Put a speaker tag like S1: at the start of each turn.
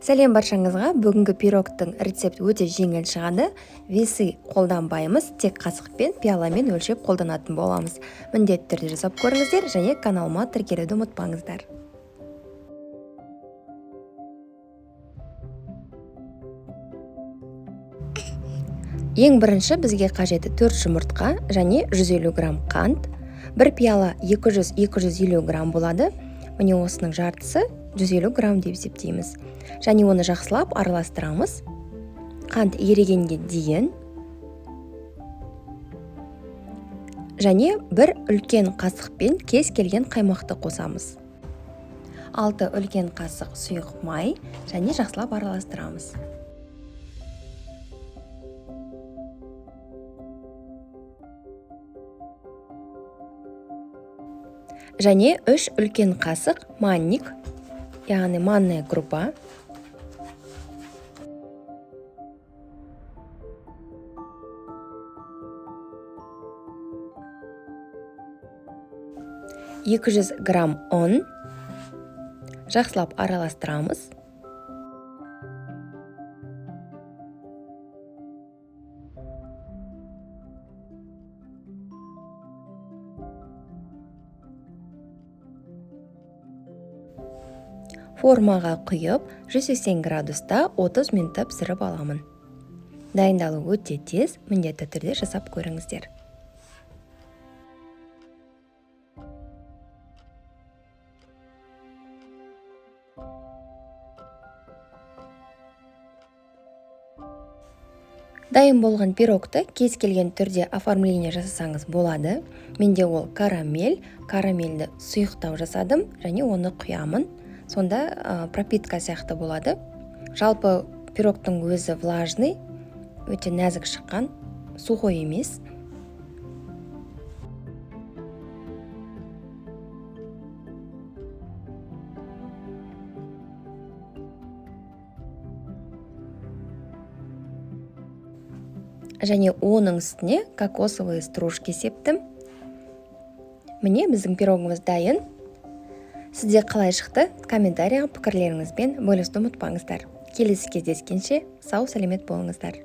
S1: Сәлем баршаңызға! Бүгінгі пирогтың рецепті өте жеңіл шығады. Весы қолданбаймыз, тек қасықпен, пиаламен өлшеп қолданатын боламыз. Міндетті түрде жасап көріңіздер және каналыма тіркелуді ұмытпаңыздар. Ең бірінші бізге қажеті 4 жұмыртқа және 150 грамм қант. Бір пиала 200-250 грамм болады. Міне осының жартысы 150 грамм деп есептейміз. Және оны жақсылап араластырамыз. Қант ерігенге дейін. Және бір үлкен қасықпен кез келген қаймақты қосамыз. 6 үлкен қасық сұйық май және жақсылап араластырамыз. Және 3 үлкен қасық манник, яғни манная крупа. 200 грамм ұн. Жақсылап араластырамыз. Формаға құйып, 180 градуста 30 минутта пісіріп аламын. Дайындалу өте тез, міндетті түрде жасап көріңіздер. Дайын болған пирогты кез келген түрде оформление жасасаңыз болады. Менде ол карамель, карамельді сұйықтау жасадым және оны құямын. Сонда пропитка сияқты болады. Жалпы пирогтың өзі влажный, өте нәзік шыққан, сухой емес. Және оның үстіне кокосовые стружки септім. Міне біздің пирогымыз дайын. Сізде қалай шықты? Комментарияға пікірлеріңізбен бөлісуді ұмытпаңыздар. Келесі кездескенше сау сәлемет болыңыздар.